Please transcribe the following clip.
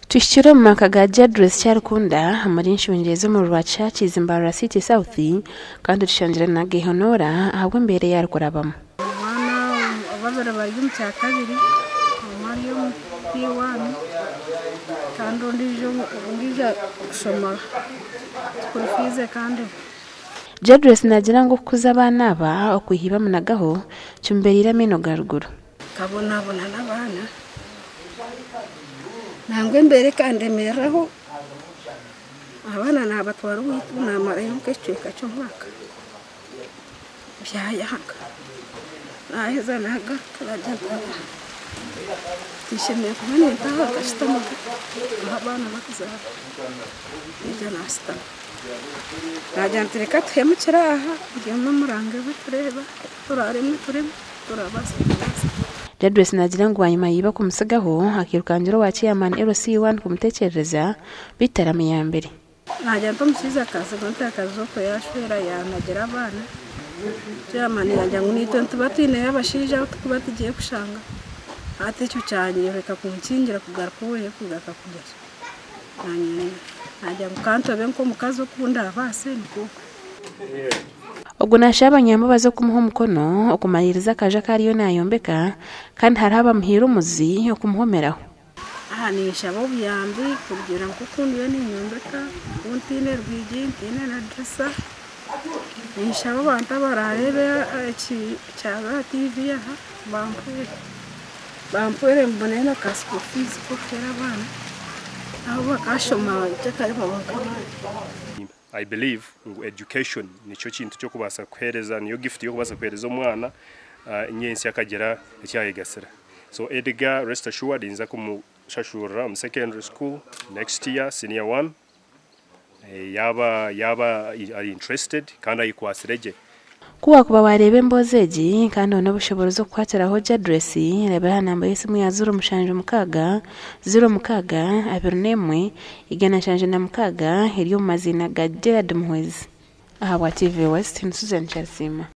Tuhikire omu maka ga Jadress Kyarikunda omuri Nshungyezi omuri Rwakishakizi Mbarara City South kandi tushangire nagehonoora ahabw'embeera ei arikurabamu. Abaana babiri bari omu kyakabiri, omwe ari omu P1 kandi ondiijo arikushoma school fees ekandema. Jadress naagira ngu okukuza abaana aba okwiha iba amunagaho kimubereire amaino ga ruguru. Nkabonabona n'abaana nangwa embeera ekandemereraho, abaana naabatwara owaitu naamarayo nk'ekicweka ky'omwaka byayanga, naaheza naagaruka naagira nti aa tinshemereire kuba nintaaha nkashutama ahu abaana barikuzaarwa, naija naashutama. Naagira nti reka tuhemukire aha buri omwe omurango we tureeba turaaremwe turemwe turabaasa tubaase. Jadress naagira ngu bwanyima ya iba kumutsigaho, akairukangira owa Chairman LC1 kumutekyerereza beitu taramuyambire. Naagira nti omushaija akantsiga ntakazi okwo yaashwera yaanagira abaana. Chairman yaagira ngu naitwe nituba twineyo abashaija abu turikuba tugiye kushanga hati ekyo kyanyoreka kunkingira kugaruka owe kugaruka kugira ki. Naanye naagira ngu kantobe nk'omukazi oku ndaabaase nikwo okwo. Ogu naashaba abanyambabazi okumuha omukono okumariiriza akaju aku ariyo naayombeka kandi hariho abamuhaire omuzi okumuhomeraho. Aha ninshaba obuyambi kurugiirira nk'oku ndiyo ninyombeka ku ntaine rwigi ntaine na dirisa ninshaba abantu abaraareebe eki kyaba aha tiivi aha bampwere bampwere mbone na ka school fees k'okuheera abaana nabo bakashoma ntakaribaho nk'abandi. I believe ngu education nikyo kintu ky'okubaasa kuheereza, niyo gift y'okubaasa kuheereza omwana nyentsya akagira eki yayegasira. So Edgar rest assured ninza kumushashurira omu secondary school next year senior one yaaba yaaba ari interested kandi ayikwatsire gye. Ku waakuba waareeba emboozi egi kandi oine obushoboorozi okukwatiraho Jadress, reebera aha namba y'esimu ya 076 06 21 176 eri omu maziina ga Gerald Muhwezi. Ahabwa TV West, ni Susan Kyarisiima.